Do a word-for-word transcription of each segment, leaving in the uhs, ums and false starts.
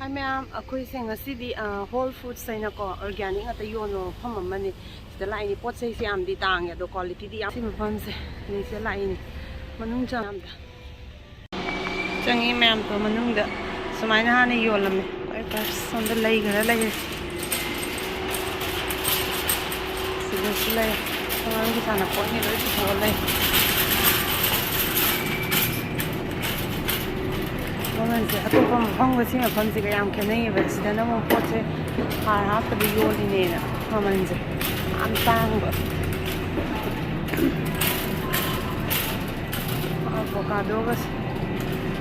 ꯃꯌꯥꯝ, ꯑꯩꯈꯣꯏꯁꯦ ꯉꯁꯤꯗꯤ ꯍꯣꯜ ꯐꯨꯗꯁ ꯍꯥꯏꯅꯀꯣ, ꯑꯣꯔꯒꯥꯅꯤꯛ ꯉꯥꯛꯇ ꯌꯣꯟꯕ ꯃꯐꯝ ꯑꯃꯅꯤ꯫ ꯁꯤꯗ ꯂꯥꯛꯏꯅꯤ꯫ ꯄꯣꯠ ꯆꯩꯁꯦ ꯌꯥꯝꯗꯤ ꯇꯥꯡꯉꯦ, ꯑꯗꯣ ꯀ꯭ꯋꯥꯂꯤꯇꯤꯗꯤ ꯌꯥꯝ, ꯁꯤ ꯃꯐꯝꯁꯦ, ꯁꯤꯗ ꯂꯥꯛꯏꯅꯤ꯫ ꯃꯅꯨꯡ ꯆꯪꯉꯝꯗ ꯆꯪꯉꯤ ꯃꯌꯥꯝꯗꯣ ꯃꯅꯨꯡꯗ꯫ ꯁꯨꯃꯥꯏꯅ ꯍꯥꯟꯅ ꯌꯣꯜꯂꯝꯃꯦ꯫ ꯁꯣꯝꯗ ꯂꯩ ꯈꯔ ꯂꯩꯔꯦ꯫ ꯁꯤꯗꯁꯨ ꯂꯩ꯫ ꯑꯉꯥꯡꯒꯤ ꯁꯥꯟꯅꯄꯣꯠꯅꯤ ꯂꯣꯏ ꯄꯨꯊꯣꯛꯑ ꯂꯩ꯫ ꯃꯃꯜꯁꯦ ꯑꯇꯣꯞꯄ ꯃꯐꯝꯒ ꯁꯤ ꯃꯐꯝꯁꯤꯒ ꯌꯥꯝ ꯈꯦꯠꯅꯩꯌꯦꯕ꯫ ꯁꯤꯗꯅ ꯑꯃꯨꯛ ꯄꯣꯠꯁꯦ ꯍꯥꯔ ꯍꯥꯞꯇꯕ ꯌꯣꯜꯂꯤꯅꯦꯅ ꯃꯃꯜꯁꯦ ꯌꯥꯝ ꯇꯥꯡꯕ꯫ ꯑꯦꯕꯣꯀꯥꯗꯣꯒꯁꯦ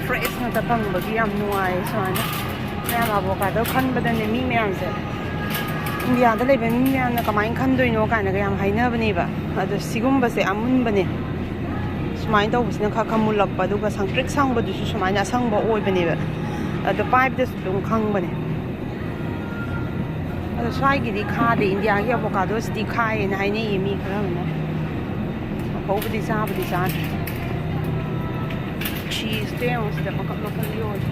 ꯐ꯭ꯔꯦꯁ ꯉꯥꯛꯇ ꯐꯪꯕꯒꯤ ꯌꯥꯝ ꯅꯨꯡꯉꯥꯏꯌꯦ꯫ ꯁꯨꯃꯥꯏꯅ ꯃꯌꯥꯝ ꯑꯦꯕꯣꯀꯥꯗꯣ ꯈꯟꯕꯗꯅꯦ, ꯃꯤ ꯃꯌꯥꯝꯁꯦ, ꯏꯟꯗꯤꯌꯥꯗ ꯂꯩꯕ ꯃꯤ ꯃꯌꯥꯝꯅ ꯀꯃꯥꯏꯅ ꯈꯟꯗꯣꯏꯅꯣ ꯀꯥꯏꯅꯒ ꯌꯥꯝ ꯍꯥꯏꯅꯕꯅꯦꯕ꯫ ꯑꯗꯣ ꯁꯤꯒꯨꯝꯕꯁꯦ ꯑꯃꯨꯟꯕꯅꯦ꯫ ꯁꯨꯃꯥꯏꯅ ꯇꯧꯕꯁꯤꯅ ꯈꯔ ꯈꯔ ꯃꯨꯜꯂꯛꯄ, ꯑꯗꯨꯒ ꯁꯪꯇ꯭ꯔꯤꯛ ꯁꯪꯕꯗꯨꯁꯨ ꯁꯨꯃꯥꯏꯅ ꯑꯁꯪꯕ ꯑꯣꯏꯕꯅꯦꯕ꯫ ꯑꯗꯣ ꯄꯥꯏꯕꯗꯁꯨ ꯑꯗꯨꯝ ꯈꯪꯕꯅꯦ꯫ ꯑꯗꯣ ꯁ꯭ꯋꯥꯏꯒꯤꯗꯤ ꯈꯥꯗꯦ, ꯏꯟꯗꯤꯌꯥꯒꯤ ꯑꯦꯕꯣꯀꯥꯗꯣꯁꯤꯗꯤ ꯈꯥꯏꯌꯦꯅ ꯍꯥꯏꯅꯩꯌꯦ ꯃꯤ ꯈꯔ ꯑꯃꯅ꯫ ꯑꯐꯧꯕꯗꯤ ꯆꯥꯕꯨꯗꯤ ꯆꯥꯗ꯭ꯔꯤ꯫ ꯆꯤꯁꯇꯣ ꯌꯦꯡꯉꯣ, ꯁꯤꯗ ꯃꯈꯜ ꯃꯈꯜ ꯌꯣꯜꯂꯦ꯫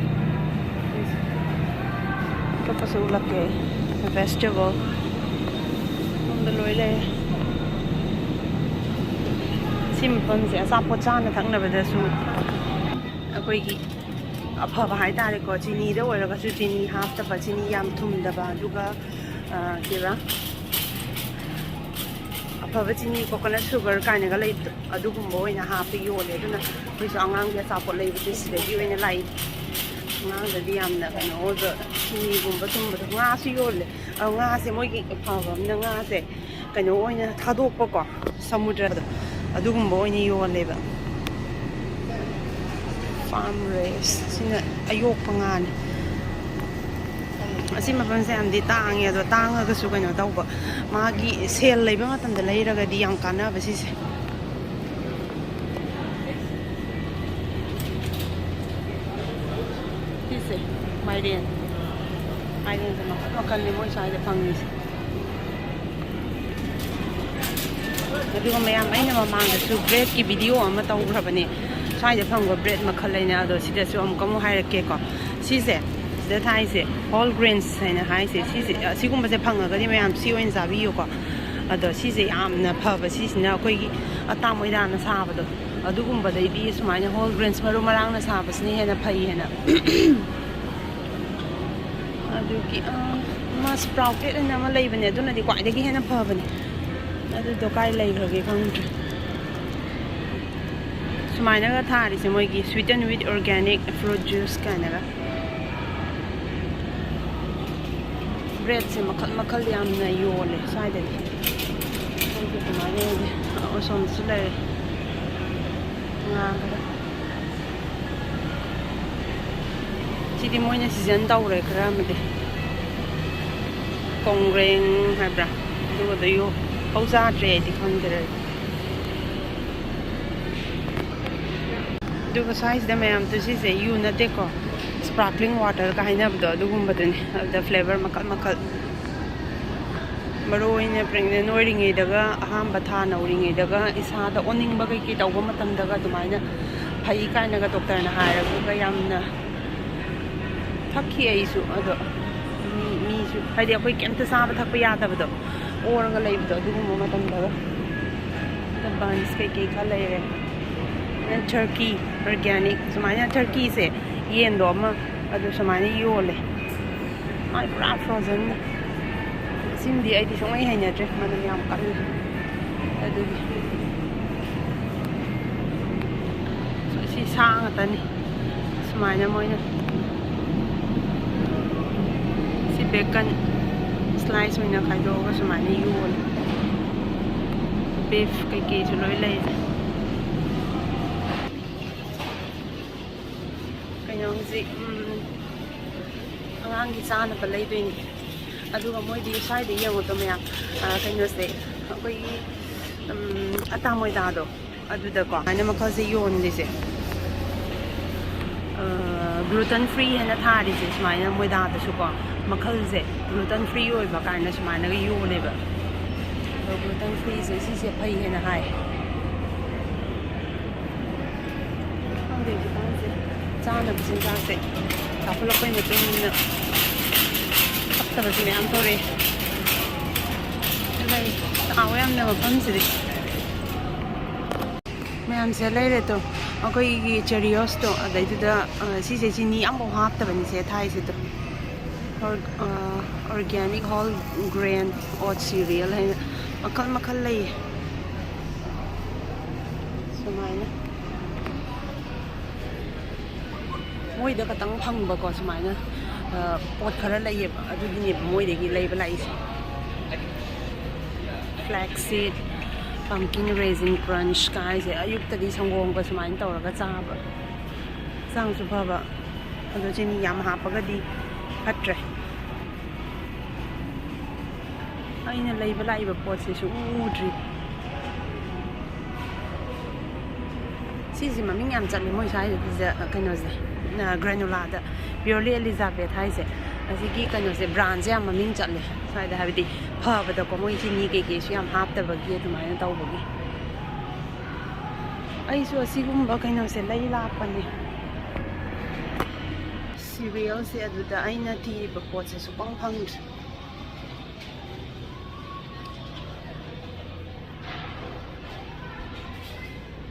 ꯑꯇꯣꯞꯄꯁꯨ ꯎꯠꯂꯛꯀꯦ ꯑꯩ꯫ ꯚꯦꯖꯤꯇꯦꯕꯜ ꯃꯐꯝꯗ ꯂꯣꯏ ꯂꯩꯔꯦ꯫ ꯁꯤ ꯃꯐꯝꯁꯦ ꯑꯆꯥꯄꯣꯠ ꯆꯥꯅ ꯊꯛꯅꯕꯗꯁꯨ ꯑꯩꯈꯣꯏꯒꯤ ꯑꯐꯕ ꯍꯥꯏꯇꯥꯔꯦꯀꯣ, ꯆꯤꯅꯤꯗ ꯑꯣꯏꯔꯒꯁꯨ ꯆꯤꯅꯤ ꯍꯥꯞꯇꯕ, ꯆꯤꯅꯤ ꯌꯥꯝ ꯊꯨꯝꯗꯕ, ꯑꯗꯨꯒ, ꯑ, ꯀꯩꯕ, ꯑꯐꯕ ꯆꯤꯅꯤ, ꯀꯣꯀꯣꯅꯠ ꯁꯨꯒꯔ ꯀꯥꯏꯅꯒ ꯂꯩꯕꯗꯣ, ꯑꯗꯨꯒꯨꯝꯕ ꯑꯣꯏꯅ ꯍꯥꯞꯄ ꯌꯣꯜꯂꯦ꯫ ꯑꯗꯨꯅ ꯑꯩꯈꯣꯏꯁꯨ ꯑꯉꯥꯡꯒꯤ ꯑꯆꯥꯄꯣꯠ ꯂꯩꯕꯁꯦ ꯁꯤꯗꯒꯤ ꯑꯣꯏꯅ ꯂꯥꯛꯏ꯫ ꯑꯉꯥꯡꯗꯗꯤ ꯌꯥꯝꯅ ꯀꯩꯅꯣ ꯑꯣꯏꯕ, ꯆꯤꯅꯤꯒꯨꯝꯕ ꯊꯨꯝꯕꯗꯣ꯫ ꯉꯥꯁꯨ ꯌꯣꯜꯂꯦ꯫ ꯑ, ꯉꯥꯁꯦ ꯃꯣꯏꯒꯤ ꯐꯕ ꯑꯃꯅ ꯉꯥꯁꯦ ꯀꯩꯅꯣ ꯑꯣꯏꯅ ꯊꯥꯗꯣꯛꯄꯀꯣ, ꯁꯃꯨꯗ꯭ꯔꯗ ꯑꯗꯨꯒꯨꯝꯕ ꯑꯣꯏꯅ ꯌꯣꯜꯂꯦꯕ꯫ ꯐꯥꯔꯝ ꯔꯦꯁ ꯁꯤꯅ ꯑꯌꯣꯛꯄ ꯉꯥꯅꯤ꯫ ꯑꯁꯤ ꯃꯐꯝꯁꯦ ꯌꯥꯝꯗꯤ ꯇꯥꯡꯉꯦ, ꯑꯗꯣ ꯇꯥꯡꯉꯒꯁꯨ ꯀꯩꯅꯣ ꯇꯧꯕ, ꯃꯥꯒꯤ ꯁꯦꯜ ꯂꯩꯕ ꯃꯇꯝꯗ ꯂꯩꯔꯒꯗꯤ ꯌꯥꯝ ꯀꯥꯟꯅꯕ ꯁꯤꯁꯦ꯫ ꯁꯤꯁꯦ ꯃꯥꯏꯔꯦꯟ꯫ ꯃꯥꯏꯔꯦꯟꯁꯦ ꯃꯈꯜ ꯃꯈꯜꯅꯤ ꯃꯣꯏ ꯁ꯭ꯋꯥꯏꯗ ꯐꯪꯉꯤꯁꯦ꯫ ꯑꯗꯨꯒ ꯃꯌꯥꯝ, ꯑꯩꯅ ꯃꯃꯥꯡꯗꯁꯨ ꯕ꯭ꯔꯦꯗꯀꯤ ꯚꯤꯗꯤꯑꯣ ꯑꯃ ꯇꯧꯈ꯭ꯔꯕꯅꯦ, ꯁ꯭ꯋꯥꯏꯗ ꯐꯪꯕ ꯕ꯭ꯔꯦꯗ ꯃꯈꯜ ꯍꯥꯏꯅ꯫ ꯑꯗꯣ ꯁꯤꯗꯁꯨ ꯑꯃꯨꯛꯀ ꯑꯃꯨꯛ ꯍꯥꯏꯔꯛꯀꯦꯀꯣ꯫ ꯁꯤꯁꯦ ꯗ ꯊꯥꯏꯁꯦ ꯍꯣꯜ ꯒ꯭ꯔꯦꯟꯁ ꯍꯥꯏꯅ ꯍꯥꯏꯁꯦ, ꯁꯤꯁꯦ, ꯑꯁꯤꯒꯨꯝꯕꯁꯦ ꯐꯪꯉꯒꯗꯤ ꯃꯌꯥꯝ ꯁꯤ ꯑꯣꯏꯅ ꯆꯥꯕꯤꯌꯨꯀꯣ꯫ ꯑꯗꯣ ꯁꯤꯁꯦ ꯌꯥꯝꯅ ꯐꯕ, ꯁꯤꯁꯤꯅ ꯑꯩꯈꯣꯏꯒꯤ ꯑꯇꯥ ꯃꯣꯏꯗꯥꯅ ꯁꯥꯕꯗꯣ, ꯑꯗꯨꯒꯨꯝꯕꯗꯩꯗꯤ ꯁꯨꯃꯥꯏꯅ ꯍꯣꯜ ꯒ꯭ꯔꯦꯟꯁ, ꯃꯔꯨ ꯃꯔꯥꯡꯅ ꯁꯥꯕꯁꯤꯅ ꯍꯦꯟꯅ ꯐꯩ ꯍꯥꯏꯅ꯫ ꯑꯗꯨꯒꯤ, ꯑ, ꯃꯥ ꯁ꯭ꯄ꯭ꯔꯥꯎꯇꯦꯠ ꯍꯥꯏꯅ ꯑꯃ ꯂꯩꯕꯅꯦ, ꯑꯗꯨꯅꯗꯤ ꯈ꯭ꯋꯥꯏꯗꯒꯤ ꯍꯦꯟꯅ ꯐꯕꯅꯦ꯫ ꯑꯗꯨꯗꯣ ꯀꯥꯏ ꯂꯩꯈ꯭ꯔꯒꯦ ꯈꯪꯗ꯭ꯔꯦ꯫ ꯁꯨꯃꯥꯏꯅꯒ ꯊꯥꯔꯤꯁꯦ ꯃꯣꯏꯒꯤ sweetened with organic fruit juice ꯀꯥꯏꯅꯒ꯫ ꯕ꯭ꯔꯦꯗꯁꯦ ꯃꯈꯜ ꯃꯈꯜ ꯌꯥꯝꯅ ꯌꯣꯜꯂꯦ ꯁ꯭ꯋꯥꯏꯗꯗꯤ꯫ ꯑꯩꯈꯣꯏꯒꯤ ꯑꯗꯨꯃꯥꯏꯅ ꯌꯣꯜꯂꯦ꯫ ꯑꯁꯣꯝꯗꯁꯨ ꯂꯩꯔꯦ꯫ ꯉꯥ ꯈꯔ꯫ ꯁꯤꯗꯤ ꯃꯣꯏꯅ ꯁꯤꯖꯟ ꯇꯧꯔꯦ ꯈꯔ ꯑꯃꯗꯤ꯫ ꯀꯣꯡꯒ꯭ꯔꯦꯡ ꯍꯥꯏꯕ꯭ꯔꯥ? ꯑꯗꯨꯒꯗꯣ ꯌꯣ-, ꯍꯧ ꯆꯥꯗ꯭ꯔꯦ ꯑꯩꯗꯤ, ꯈꯪꯗ꯭ꯔꯦ꯫ ꯑꯗꯨꯒ ꯁ꯭ꯋꯥꯏꯁꯤꯗ ꯃꯌꯥꯝ ꯇꯨꯁꯤꯁꯦ ꯌꯨ ꯅꯠꯇꯦꯀꯣ, sparkling waterꯒ ꯍꯥꯏꯅꯕꯗꯣ ꯑꯗꯨꯒꯨꯝꯕꯗꯨꯅꯤ꯫ ꯑꯗꯨꯗ flavour ꯃꯈꯜ ꯃꯈꯜ꯫ ꯃꯔꯨ ꯑꯣꯏꯅ pregnant ꯑꯣꯏꯔꯤꯉꯩꯗꯒ, ꯑꯍꯥꯟꯕ ꯊꯥ ꯅꯧꯔꯤꯉꯩꯗꯒ, ꯏꯁꯥꯗ ꯑꯣꯅꯤꯡꯕ ꯀꯩꯀꯩ ꯇꯧꯕ ꯃꯇꯝꯗꯒ ꯑꯗꯨꯃꯥꯏꯅ ꯐꯩ ꯀꯥꯏꯅꯒ doctorꯅ ꯍꯥꯏꯔꯒ ꯌꯥꯝꯅ ꯊꯛꯈꯤ ꯑꯩꯁꯨ꯫ ꯑꯗꯣ ꯃꯤ, ꯃꯤꯁꯨ, ꯍꯥꯏꯗꯤ, ꯑꯩꯈꯣꯏ ꯀꯩꯝꯇ ꯆꯥꯕ ꯊꯛꯄ ꯌꯥꯗꯕꯗꯣ, ꯑꯣꯔꯒ ꯂꯩꯕꯗꯣ, ꯑꯗꯨꯒꯨꯝꯕ ꯃꯇꯝꯗꯒ꯫ ꯑꯗꯣ buns ꯀꯩꯀꯩ ꯈꯔ ꯂꯩꯔꯦ꯫ ꯑꯗ turkey organic, ꯁꯨꯃꯥꯏꯅ turkeyꯁꯦ, ꯌꯦꯟꯗꯣ ꯑꯃ, ꯑꯗꯨ ꯁꯨꯃꯥꯏꯅ ꯌꯣꯜꯂꯦ꯫ ꯃꯥꯗꯤ ꯄꯨꯔꯥ frozen꯫ ꯁꯤꯃꯗꯤ ꯑꯩꯗꯤ ꯁꯨꯡꯍꯩ ꯍꯩꯅꯗ꯭ꯔꯦ, ꯃꯅꯝ ꯌꯥꯝ ꯀꯜꯂꯦ꯫ ꯑꯗꯨꯒꯤ ꯁꯤ ꯁꯥ ꯉꯥꯛꯇꯅꯤ꯫ ꯁꯨꯃꯥꯏꯅ ꯃꯣꯏꯅ ꯁꯤ bacon slice ꯑꯣꯏꯅ ꯈꯥꯏꯗꯣꯛꯑꯒ ꯁꯨꯃꯥꯏꯅ ꯌꯣꯜꯂꯦ꯫ Beef ꯀꯩꯀꯩꯁꯨ ꯂꯣꯏ ꯂꯩꯔꯦ꯫ ꯀꯩꯅꯣ ꯍꯧꯖꯤꯛ, ꯎꯝ, ꯑꯉꯥꯡꯒꯤ ꯆꯥꯅꯕ ꯂꯩꯗꯣꯏꯅꯤ꯫ ꯑꯗꯨꯒ ꯃꯣꯏꯗꯤ ꯁ꯭ꯋꯥꯏꯗ ꯌꯦꯡꯉꯨꯗꯣ ꯃꯌꯥꯝ, ꯑ, ꯀꯩꯅꯣꯁꯦ, ꯑꯩꯈꯣꯏꯒꯤ, ꯎꯝ, ꯑꯇꯥ ꯃꯣꯏꯗꯥꯗꯣ, ꯑꯗꯨꯗꯀꯣ ꯍꯥꯏꯅ ꯃꯈꯜꯁꯦ ꯌꯣꯜꯂꯤꯁꯦ꯫ ꯑ, gluten free ꯍꯥꯏꯅ ꯊꯥꯔꯤꯁꯦ ꯁꯨꯃꯥꯏꯅ ꯃꯣꯏꯗꯥꯗꯁꯨꯀꯣ ꯃꯈꯜꯁꯦ gluten free ꯑꯣꯏꯕ ꯀꯥꯏꯅ ꯁꯨꯃꯥꯏꯅꯒ ꯌꯣꯜꯂꯦꯕ꯫ ꯑꯗꯣ gluten freeꯁꯦ ꯁꯤꯁꯦ ꯐꯩ ꯍꯥꯏꯅ ꯍꯥꯏ꯫ ꯈꯪꯗꯦ ꯍꯧꯖꯤꯛꯀꯥꯟꯁꯦ ꯆꯥꯅꯕ ꯆꯤꯟꯖꯥꯛꯁꯦ ꯆꯥꯎꯈꯠꯂꯛꯄꯒꯤ ꯃꯇꯨꯡ ꯏꯟꯅ ꯐꯠꯇꯕꯁꯨ ꯃꯌꯥꯝ ꯊꯣꯛꯂꯛꯑꯦ꯫ ꯂꯩ, ꯆꯥꯎꯋꯦ ꯌꯥꯝꯅ ꯃꯐꯝꯁꯤꯗꯤ꯫ ꯃꯌꯥꯝꯁꯦ ꯂꯩꯔꯦ ꯇꯣ꯫ ꯑꯩꯈꯣꯏꯒꯤ ꯆꯦꯔꯤꯌꯣꯁꯇꯣ, ꯑꯗꯩꯗꯨꯗ, ꯑ, ꯁꯤꯁꯦ ꯆꯤꯅꯤ ꯑꯝꯐꯥꯎ ꯍꯥꯞꯇꯕꯅꯤꯁꯦ ꯊꯥꯏꯁꯦ ꯇꯣ꯫ ꯑꯣꯔ-, ꯑ, organic whole grain oat cereal ꯍꯥꯏꯅ ꯃꯈꯜ ꯃꯈꯜ ꯂꯩꯌꯦ꯫ ꯁꯨꯃꯥꯏꯅ ꯃꯣꯏꯗ ꯈꯛꯇꯪ ꯐꯪꯕꯀꯣ ꯁꯨꯃꯥꯏꯅ, ꯑ, ꯄꯣꯠ ꯈꯔ ꯂꯩꯌꯦꯕ, ꯑꯗꯨꯒꯤꯅꯦꯕ ꯃꯣꯏꯗꯒꯤ ꯂꯩꯕ ꯂꯥꯛꯏꯁꯦ꯫ Flax seed, pumpkin raisin crunch ꯀꯥꯏꯁꯦ ꯑꯌꯨꯛꯇꯗꯤ ꯁꯪꯒꯣꯝꯒ ꯁꯨꯃꯥꯏꯅ ꯇꯧꯔꯒ ꯆꯥꯕ, ꯍꯛꯆꯥꯡꯁꯨ ꯐꯕ꯫ ꯑꯗꯣ ꯆꯤꯅꯤ ꯌꯥꯝ ꯍꯥꯞꯄꯒꯗꯤ ꯐꯠꯇ꯭ꯔꯦ꯫ ꯑꯩꯅ ꯂꯩꯕ ꯂꯥꯛꯏꯕ ꯄꯣꯠꯁꯦ ꯁꯨꯡꯎ ꯎꯗ꯭ꯔꯤ꯫ ꯁꯤꯁꯦ ꯃꯃꯤꯡ ꯌꯥꯝ ꯆꯠꯂꯦ ꯃꯣꯏ ꯁ꯭ꯋꯥꯏꯗ, ꯀꯩꯅꯣꯁꯦ, ꯑ, ꯒ꯭ꯔꯦꯅꯨꯂꯥꯗ, Purely Elizabeth ꯍꯥꯏꯁꯦ꯫ ꯑꯁꯤꯒꯤ ꯀꯩꯅꯣꯁꯦ, ꯕ꯭ꯔꯥꯟꯁꯦ ꯌꯥꯝ ꯃꯃꯤꯡ ꯆꯠꯂꯦ ꯁ꯭ꯋꯥꯏꯗ, ꯍꯥꯏꯕꯗꯤ ꯐꯕꯗꯀꯣ, ꯃꯣꯏ ꯆꯤꯅꯤ ꯀꯩꯀꯩꯁꯨ ꯌꯥꯝ ꯍꯥꯞꯇꯕꯒꯤ ꯑꯗꯨꯃꯥꯏꯅ ꯇꯧꯕꯒꯤ꯫ ꯑꯩꯁꯨ ꯑꯁꯤꯒꯨꯝꯕ ꯀꯩꯅꯣꯁꯦ ꯂꯩ ꯂꯥꯛꯄꯅꯦ꯫ ꯁꯤꯔꯤꯌꯦꯜꯁꯦ ꯑꯗꯨꯗ ꯑꯩꯅ ꯊꯤꯔꯤꯕ ꯄꯣꯠꯁꯦ ꯁꯨꯐꯪ ꯐꯪꯗ꯭ꯔꯦ꯫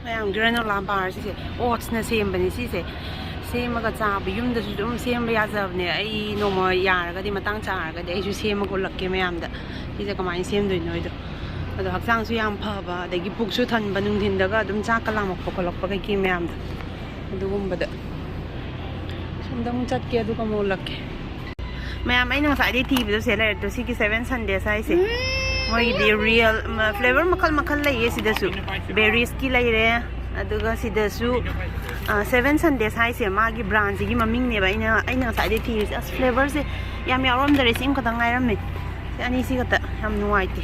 ꯃꯌꯥꯝ ꯒ꯭ꯔꯦꯅꯣꯂꯥ ꯕꯥꯔ ꯁꯤꯁꯦ ꯑꯣꯠꯁꯅ ꯁꯦꯝꯕꯅꯤ꯫ ꯁꯤꯁꯦ ꯁꯦꯝꯃꯒ ꯆꯥꯕ, ꯌꯨꯝꯗꯁꯨ ꯑꯗꯨꯝ ꯁꯦꯝꯕ ꯌꯥꯖꯕꯅꯦ꯫ ꯑꯩ ꯅꯣꯡꯃ ꯌꯥꯔꯒꯗꯤ, ꯃꯇꯥꯡ ꯆꯥꯔꯒꯗꯤ ꯑꯩꯁꯨ ꯁꯦꯝꯃꯒ ꯎꯠꯂꯛꯀꯦ ꯃꯌꯥꯝꯗ, ꯁꯤꯁꯦ ꯀꯃꯥꯏꯅ ꯁꯦꯝꯗꯣꯏꯅꯣ ꯍꯥꯏꯗꯣ꯫ ꯑꯗꯣ ꯍꯛꯆꯥꯡꯁꯨ ꯌꯥꯝ ꯐꯕ, ꯑꯗꯒꯤ ꯄꯨꯛꯁꯨ ꯊꯟꯕ, ꯅꯨꯡꯊꯤꯟꯗꯒ ꯑꯗꯨꯝ ꯆꯥꯛꯀ ꯂꯥꯝꯃꯛꯄ ꯈꯣꯠꯂꯛꯄ ꯀꯩꯀꯩ ꯃꯌꯥꯝꯗꯣ, ꯑꯗꯨꯒꯨꯝꯕꯗ꯫ ꯁꯣꯝꯗ ꯑꯃꯨꯛ ꯆꯠꯀꯦ, ꯑꯗꯨꯒ ꯑꯃꯨꯛ ꯎꯠꯂꯛꯀꯦ꯫ ꯃꯌꯥꯝ, ꯑꯩꯅ ꯉꯁꯥꯏꯗꯩ ꯊꯤꯕꯗꯣ ꯁꯦ ꯂꯩꯔꯦ ꯇꯣ, ꯁꯤꯒꯤ Seven Sundays ꯍꯥꯏꯁꯦ꯫ ꯃꯣꯏꯒꯤꯗꯤ ꯔꯤꯌꯦꯜ, ꯃ-, ꯐ꯭ꯂꯦꯚꯔ ꯃꯈꯜ ꯃꯈꯜ ꯂꯩꯌꯦ ꯁꯤꯗꯁꯨ꯫ ꯕꯦꯔꯤꯁꯀꯤ ꯂꯩꯔꯦ, ꯑꯗꯨꯒ ꯁꯤꯗꯁꯨ, ꯑ, Seven Sundays ꯍꯥꯏꯁꯦ ꯃꯥꯒꯤ ꯕ꯭ꯔꯥꯟꯁꯤꯒꯤ ꯃꯃꯤꯡꯅꯦꯕ꯫ ꯑꯩꯅ, ꯑꯩꯅ ꯉꯁꯥꯏꯗꯩ ꯊꯤꯔꯤꯁꯦ꯫ ꯑꯁ, ꯐ꯭ꯂꯦꯚꯔꯁꯦ ꯌꯥꯝ ꯌꯥꯎꯔꯝꯗꯔꯦ, ꯁꯤ ꯑꯃꯈꯛꯇꯪ ꯉꯥꯏꯔꯝꯃꯦ꯫ ꯁꯤ ꯑꯅꯤꯁꯤ ꯈꯛꯇ꯫ ꯌꯥꯝ ꯅꯨꯡꯉꯥꯏꯇꯦ꯫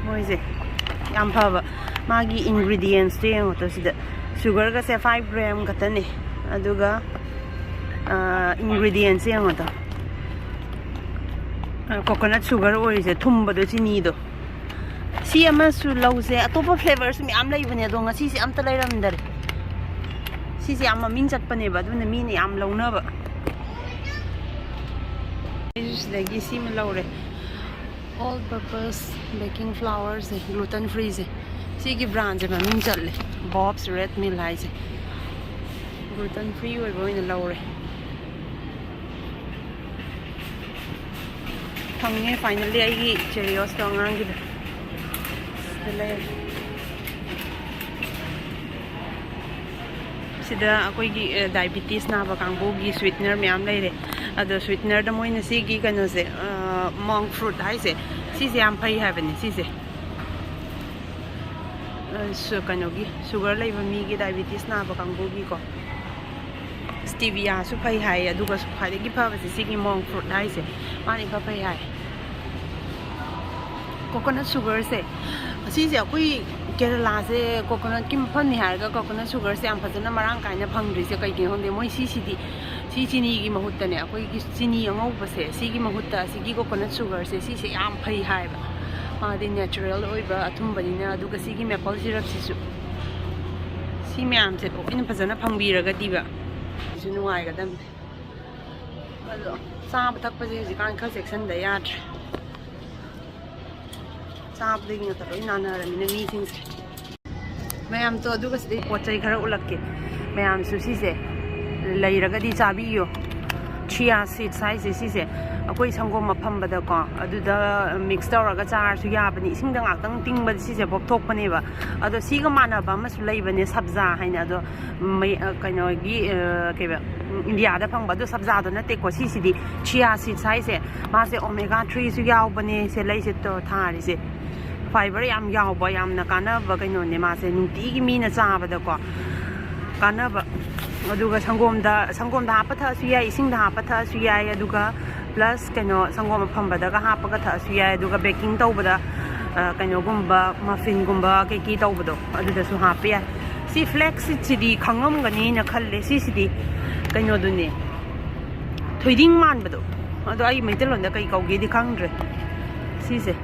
ꯃꯣꯏꯁꯦ ꯌꯥꯝ ꯐꯕ꯫ ꯃꯥꯒꯤ ingredientsꯇꯣ ꯌꯦꯡꯉꯣ ꯇꯣ, ꯁꯤꯗ ꯁꯨꯒꯔꯒꯁꯦ five gram ꯈꯛꯇꯅꯦ꯫ ꯑꯗꯨꯒ, ꯑ, ingredientsꯁꯦ ꯌꯦꯡꯉꯣ ꯇꯣ꯫ ꯑ, coconut sugar ꯑꯣꯏꯔꯤꯁꯦ, ꯊꯨꯝꯕꯗꯣ, ꯆꯤꯅꯤꯗꯣ꯫ ꯁꯤ ꯑꯃꯁꯨ ꯂꯧꯁꯦ꯫ ꯑꯇꯣꯞꯄ ꯐ꯭ꯂꯦꯚꯔꯁꯨ ꯃꯌꯥꯝ ꯂꯩꯕꯅꯦ, ꯑꯗꯣ ꯉꯁꯤꯁꯦ ꯑꯝꯇ ꯂꯩꯔꯝꯗꯔꯦ꯫ ꯁꯤꯁꯦ ꯌꯥꯝ ꯃꯃꯤꯡ ꯆꯠꯄꯅꯦꯕ, ꯑꯗꯨꯅ ꯃꯤꯅ ꯌꯥꯝ ꯂꯧꯅꯕ꯫ ꯑꯩꯁꯨ ꯁꯤꯗꯒꯤ ꯁꯤꯃ ꯂꯧꯔꯦ, all purpose baking flourꯁꯦ, gluten freeꯁꯦ꯫ ꯁꯤꯒꯤ brandꯁꯦ ꯃꯃꯤꯡ ꯆꯠꯂꯦ, Bob's Red Mill ꯍꯥꯏꯁꯦ꯫ Gluten free ꯑꯣꯏꯕ ꯑꯣꯏꯅ ꯂꯧꯔꯦ꯫ ꯐꯪꯉꯦ finally ꯑꯩꯒꯤ Cheeriosꯇꯣ ꯑꯉꯥꯡꯒꯤꯗꯣ꯫ ꯁꯤꯗ ꯂꯩꯔꯦ꯫ ꯁꯤꯗ ꯑꯩꯈꯣꯏꯒꯤ diabetes ꯅꯥꯕ ꯀꯥꯡꯕꯨꯒꯤ sweetener ꯃꯌꯥꯝ ꯂꯩꯔꯦ꯫ ꯑꯗꯣ sweetenerꯗ ꯃꯣꯏꯅ ꯁꯤꯒꯤ ꯀꯩꯅꯣꯁꯦ, monk fruit ꯍꯥꯏꯁꯦ, ꯁꯤꯁꯦ ꯌꯥꯝ ꯐꯩ ꯍꯥꯏꯕꯅꯦ꯫ ꯁꯤꯁꯦ ꯀꯩꯅꯣꯒꯤ sugar ꯂꯩꯕ ꯃꯤꯒꯤ, diabetes ꯅꯥꯕ ꯀꯥꯡꯕꯨꯒꯤꯀꯣ, steviaꯁꯨ ꯐꯩ ꯍꯥꯏꯌꯦ꯫ ꯑꯗꯨꯒ ꯈ꯭ꯋꯥꯏꯗꯒꯤ ꯐꯕꯁꯦ ꯁꯤꯒꯤ monk fruit ꯍꯥꯏꯁꯦ, ꯃꯥꯅ ꯏꯐ ꯐꯩ ꯍꯥꯏ꯫ Coconut sugarꯁꯦ, ꯑꯁꯤꯁꯦ ꯑꯩꯈꯣꯏ ꯀꯦꯔꯂꯥꯁꯦ coconutꯀꯤ ꯃꯐꯝꯅꯤ ꯍꯥꯏꯔꯒ coconut sugarꯁꯦ ꯌꯥꯝ ꯐꯖꯅ ꯃꯔꯥꯡ ꯀꯥꯏꯅ ꯐꯪꯗ꯭ꯔꯤꯁꯦ ꯀꯩꯒꯤꯅꯣ ꯈꯪꯗꯦ꯫ ꯃꯣꯏ ꯁꯤꯁꯤꯗꯤ, ꯁꯤ ꯆꯤꯅꯤꯒꯤ ꯃꯍꯨꯠꯇꯅꯦ, ꯑꯩꯈꯣꯏꯒꯤ ꯆꯤꯅꯤ ꯑꯉꯧꯕꯁꯦ, ꯁꯤꯒꯤ ꯃꯍꯨꯠꯇ ꯑꯁꯤꯒꯤ coconut sugarꯁꯦ, ꯁꯤꯁꯦ ꯌꯥꯝ ꯐꯩ ꯍꯥꯏꯕ꯫ ꯃꯥꯗꯤ natural ꯑꯣꯏꯕ ꯑꯊꯨꯝꯕꯅꯤꯅ꯫ ꯑꯗꯨꯒ ꯁꯤꯒꯤ maple syrupꯁꯤꯁꯨ, ꯁꯤ ꯃꯌꯥꯝꯁꯦ ꯂꯣꯏꯅ ꯐꯖꯅ ꯐꯪꯕꯤꯔꯒꯗꯤꯕ ꯁꯤꯁꯨ ꯅꯨꯡꯉꯥꯏꯒꯗꯕꯅꯦ꯫ ꯑꯗꯣ ꯆꯥꯕ ꯊꯛꯄꯁꯦ ꯍꯧꯖꯤꯛꯀꯥꯟ ꯈꯔ ꯆꯦꯛꯁꯤꯟꯗ ꯌꯥꯗ꯭ꯔꯦ꯫ ꯆꯥꯕꯗꯒꯤ ꯉꯥꯛꯇ ꯂꯣꯏ ꯅꯥꯅꯔꯃꯤꯅ ꯃꯤꯁꯤꯡꯁꯦ꯫ ꯃꯌꯥꯝꯗꯣ ꯑꯗꯨꯒ ꯁꯤꯗꯩ ꯄꯣꯠ ꯆꯩ ꯈꯔ ꯎꯠꯂꯛꯀꯦ꯫ ꯃꯌꯥꯝꯁꯨ ꯁꯤꯁꯦ ꯂꯩꯔꯒꯗꯤ ꯆꯥꯕꯤꯌꯣ꯫ Chia seeds ꯍꯥꯏꯁꯦ ꯁꯤꯁꯦ ꯑꯩꯈꯣꯏ ꯁꯪꯒꯣꯝ ꯑꯐꯝꯕꯗꯀꯣ, ꯑꯗꯨꯗ mix ꯇꯧꯔꯒ ꯆꯥꯔꯁꯨ ꯌꯥꯕꯅꯤ꯫ ꯏꯁꯤꯡꯗ ꯉꯥꯛꯇꯪ ꯇꯤꯡꯕꯗ ꯁꯤꯁꯦ ꯄꯣꯞꯊꯣꯛꯄꯅꯦꯕ꯫ ꯑꯗꯣ ꯁꯤꯒ ꯃꯥꯟꯅꯕ ꯑꯃꯁꯨ ꯂꯩꯕꯅꯦ, ꯁꯕꯖꯥ ꯍꯥꯏꯅ꯫ ꯑꯗꯣ ꯃꯩ-, ꯑ, ꯀꯩꯅꯣꯒꯤ, ꯑ, ꯀꯩꯕ, ꯎꯝ, ꯏꯟꯗꯤꯌꯥꯗ ꯐꯪꯕ ꯑꯗꯣ ꯁꯕꯖꯥꯗꯣ ꯅꯠꯇꯦꯀꯣ꯫ ꯁꯤꯁꯤꯗꯤ chia seeds ꯍꯥꯏꯁꯦ, ꯃꯥꯁꯦ omega threeꯁꯨ ꯌꯥꯎꯕꯅꯦ꯫ ꯁꯦ ꯂꯩꯁꯦ ꯇꯣ-, ꯊꯥꯔꯤꯁꯦ fiber ꯌꯥꯝ ꯌꯥꯎꯕ, ꯌꯥꯝꯅ ꯀꯥꯟꯅꯕ ꯀꯩꯅꯣꯅꯦ ꯃꯥꯁꯦ, ꯅꯨꯡꯇꯤꯒꯤ ꯃꯤꯅ ꯆꯥꯕꯗꯀꯣ ꯀꯥꯟꯅꯕ꯫ ꯑꯗꯨꯒ ꯁꯪꯒꯣꯝꯗ, ꯁꯪꯒꯣꯝꯗ ꯍꯥꯞꯄ ꯊꯛꯑꯁꯨ ꯌꯥꯏ, ꯏꯁꯤꯡꯗ ꯍꯥꯞꯄ ꯊꯛꯑꯁꯨ ꯌꯥꯏ, ꯑꯗꯨꯒ plus ꯀꯩꯅꯣ, ꯁꯪꯒꯣꯝ ꯑꯐꯝꯕꯗꯒ ꯍꯥꯞꯄꯒ ꯊꯛꯑꯁꯨ ꯌꯥꯏ, ꯑꯗꯨꯒ baking ꯇꯧꯕꯗ, ꯑ, ꯀꯩꯅꯣꯒꯨꯝꯕ, muffinꯒꯨꯝꯕ cake ꯇꯧꯕꯗꯣ, ꯑꯗꯨꯗꯁꯨ ꯍꯥꯞꯄ ꯌꯥꯏ꯫ ꯁꯤ flax seedꯁꯤꯗꯤ ꯈꯪꯉꯝꯒꯅꯤꯅ ꯈꯜꯂꯦ꯫ ꯁꯤꯁꯤꯗꯤ ꯀꯩꯅꯣꯗꯨꯅꯦ, ꯊꯣꯏꯗꯤꯡ ꯃꯥꯟꯕꯗꯣ꯫ ꯑꯗꯣ ꯑꯩ ꯃꯩꯇꯩꯂꯣꯟꯗ ꯀꯩ ꯀꯧꯒꯦꯗꯤ ꯈꯪꯗ꯭ꯔꯦ꯫ ꯁꯤꯁꯦ,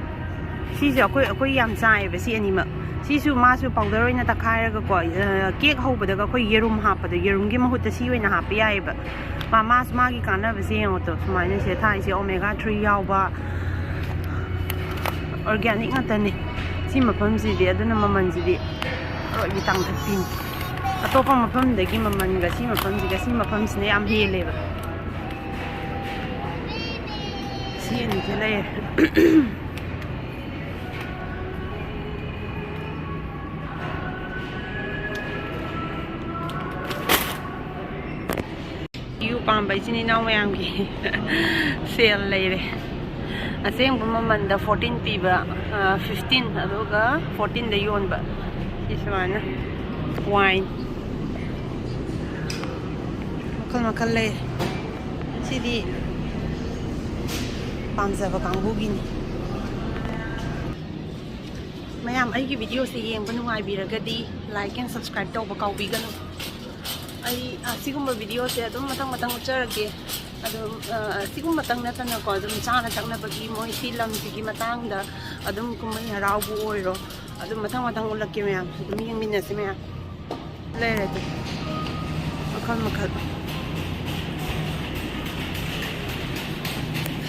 ꯁꯤꯁꯦ ꯑꯩꯈꯣꯏ, ꯑꯩꯈꯣꯏ ꯌꯥꯝ ꯆꯥꯏꯌꯦꯕ ꯁꯤ ꯑꯅꯤꯃꯛ꯫ ꯁꯤꯁꯨ ꯃꯥꯁꯨ ꯄꯥꯎꯗꯔ ꯑꯣꯏꯅ ꯇꯛꯈꯥꯏꯔꯒꯀꯣ, ꯑ, ꯀꯦꯛ ꯍꯧꯕꯗꯒ ꯑꯩꯈꯣꯏ ꯌꯦꯔꯨꯝ ꯍꯥꯞꯄꯗꯣ, ꯌꯦꯔꯨꯝꯒꯤ ꯃꯍꯨꯠꯇ ꯁꯤ ꯑꯣꯏꯅ ꯍꯥꯞꯄ ꯌꯥꯏꯑꯕ꯫ ꯃꯥ, ꯃꯥꯁꯨ ꯃꯥꯒꯤ ꯀꯥꯟꯅꯕꯁꯦ ꯌꯦꯡꯉꯣ ꯇꯣ, ꯁꯨꯃꯥꯏꯅ ꯁꯤꯗ ꯊꯥꯛꯏꯁꯦ ꯑꯣꯃꯦꯒꯥ ꯊ꯭ꯔꯤ ꯌꯥꯎꯕ ꯑꯣꯔꯒꯥꯅꯤꯛ ꯉꯥꯛꯇꯅꯤ ꯁꯤ ꯃꯐꯝꯁꯤꯗꯤ꯫ ꯑꯗꯨꯅ ꯃꯃꯜꯁꯤꯗꯤ ꯑꯔꯣꯏꯕꯤ ꯇꯥꯡꯈꯠꯄꯤꯅꯤ꯫ ꯑꯇꯣꯞꯄ ꯃꯐꯝꯗꯒꯤ ꯃꯃꯜꯒ ꯁꯤ ꯃꯐꯝꯁꯤꯒ, ꯁꯤ ꯃꯐꯝꯁꯤꯅ ꯌꯥꯝ ꯍꯦꯜꯂꯦꯕ꯫ ꯁꯤ ꯑꯅꯤꯁꯦ ꯂꯩꯔꯦ꯫ ꯌꯨ ꯄꯥꯝꯕ ꯏꯆꯤꯟ ꯏꯅꯥꯎ ꯃꯌꯥꯝꯒꯤ ꯁꯦꯜ ꯂꯩꯔꯦ꯫ ꯑꯁꯦꯡꯕ ꯃꯃꯜꯗ ꯐꯣꯔꯇꯤꯟ ꯄꯤꯕ, ꯑ, ꯐꯤꯐꯇꯤꯟ, ꯑꯗꯨꯒ ꯐꯣꯔꯇꯤꯟꯗ ꯌꯣꯟꯕ꯫ ꯁꯤ ꯁꯨꯃꯥꯏꯅ ꯋꯥꯏꯟ ꯃꯈꯜ ꯃꯈꯜ ꯂꯩ꯫ ꯁꯤꯗꯤ ꯄꯥꯝꯖꯕ ꯀꯥꯡꯕꯨꯒꯤꯅꯤ꯫ ꯃꯌꯥꯝ ꯑꯩꯒꯤ ꯚꯤꯗꯤꯑꯣꯁꯦ ꯌꯦꯡꯕ ꯅꯨꯡꯉꯥꯏꯕꯤꯔꯒꯗꯤ like and subscribe ꯇꯧꯕ ꯀꯥꯎꯕꯤꯒꯅꯨ꯫ ꯑꯩ ꯑꯁꯤꯒꯨꯝꯕ ꯚꯤꯗꯤꯑꯣꯁꯦ ꯑꯗꯨꯝ ꯃꯊꯪ ꯃꯊꯪ ꯎꯠꯆꯔꯛꯀꯦ꯫ ꯑꯗꯨꯝ, ꯑ, ꯑꯁꯤꯒꯨꯝꯕꯇꯪ ꯅꯠꯇꯅꯀꯣ, ꯑꯗꯨꯝ ꯆꯥꯅ ꯊꯛꯅꯕꯒꯤ ꯃꯣꯏ ꯁꯤ ꯂꯝꯁꯤꯒꯤ ꯃꯇꯥꯡꯗ ꯑꯗꯨꯝ ꯀꯨꯝꯍꯩ ꯍꯔꯥꯎꯕꯨ ꯑꯣꯏꯔꯣ, ꯑꯗꯨꯝ ꯃꯊꯪ ꯃꯊꯪ ꯎꯠꯂꯛꯀꯦ ꯃꯌꯥꯝ, ꯑꯗꯨꯝ ꯌꯦꯡꯃꯤꯟꯅꯁꯤ ꯃꯌꯥꯝ꯫ ꯂꯩꯔꯦ ꯑꯗꯨ ꯃꯈꯜ ꯃꯈꯜ꯫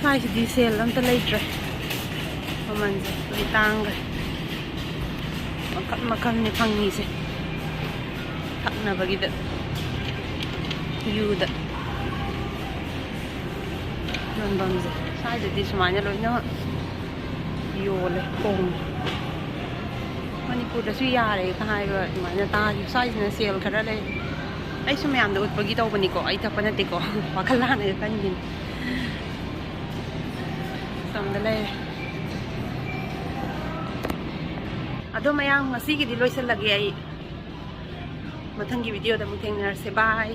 ꯁ꯭ꯋꯥꯏꯁꯤꯗꯤ ꯁꯦꯜ ꯑꯝꯇ ꯂꯩꯇ꯭ꯔꯦ, ꯃꯃꯜꯁꯦ ꯂꯣꯏ ꯇꯥꯡꯈ꯭ꯔꯦ꯫ ꯃꯈꯜ ꯃꯈꯜꯅꯤ ꯐꯪꯉꯤꯁꯦ ꯊꯛꯅꯕꯒꯤꯗ, ꯌꯨꯗ ꯌꯣꯟꯐꯝꯁꯦ꯫ ꯁ꯭ꯋꯥꯏꯗꯗꯤ ꯁꯨꯃꯥꯏꯅ ꯂꯣꯏꯅ ꯌꯣꯜꯂꯦ, ꯍꯣꯡꯉꯦ꯫ ꯃꯅꯤꯄꯨꯔꯗꯁꯨ ꯌꯥꯔꯦꯒ ꯍꯥꯏꯕ ꯑꯗꯨꯃꯥꯏꯅ ꯇꯥꯈꯤ꯫ ꯁ꯭ꯋꯥꯏꯁꯤꯅ ꯁꯦꯜ ꯈꯔ ꯂꯩ꯫ ꯑꯩꯁꯨ ꯃꯌꯥꯝꯗ ꯎꯠꯄꯒꯤ ꯇꯧꯕꯅꯤꯀꯣ, ꯑꯩ ꯊꯛꯄ ꯅꯠꯇꯦꯀꯣ꯫ ꯋꯥꯈꯜ ꯂꯥꯟꯅꯒ ꯈꯟꯈꯤꯅꯤ꯫ ꯁꯣꯝꯗ ꯂꯩꯔꯦ꯫ ꯑꯗꯣ ꯃꯌꯥꯝ, ꯉꯁꯤꯒꯤꯗꯤ ꯂꯣꯏꯁꯤꯜꯂꯒꯦ ꯑꯩ꯫ ꯃꯊꯪꯒꯤ ꯚꯤꯗꯤꯑꯣꯗ ꯑꯃꯨꯛ ꯊꯦꯡꯅꯔꯁꯦ꯫ ꯕꯥꯏ꯫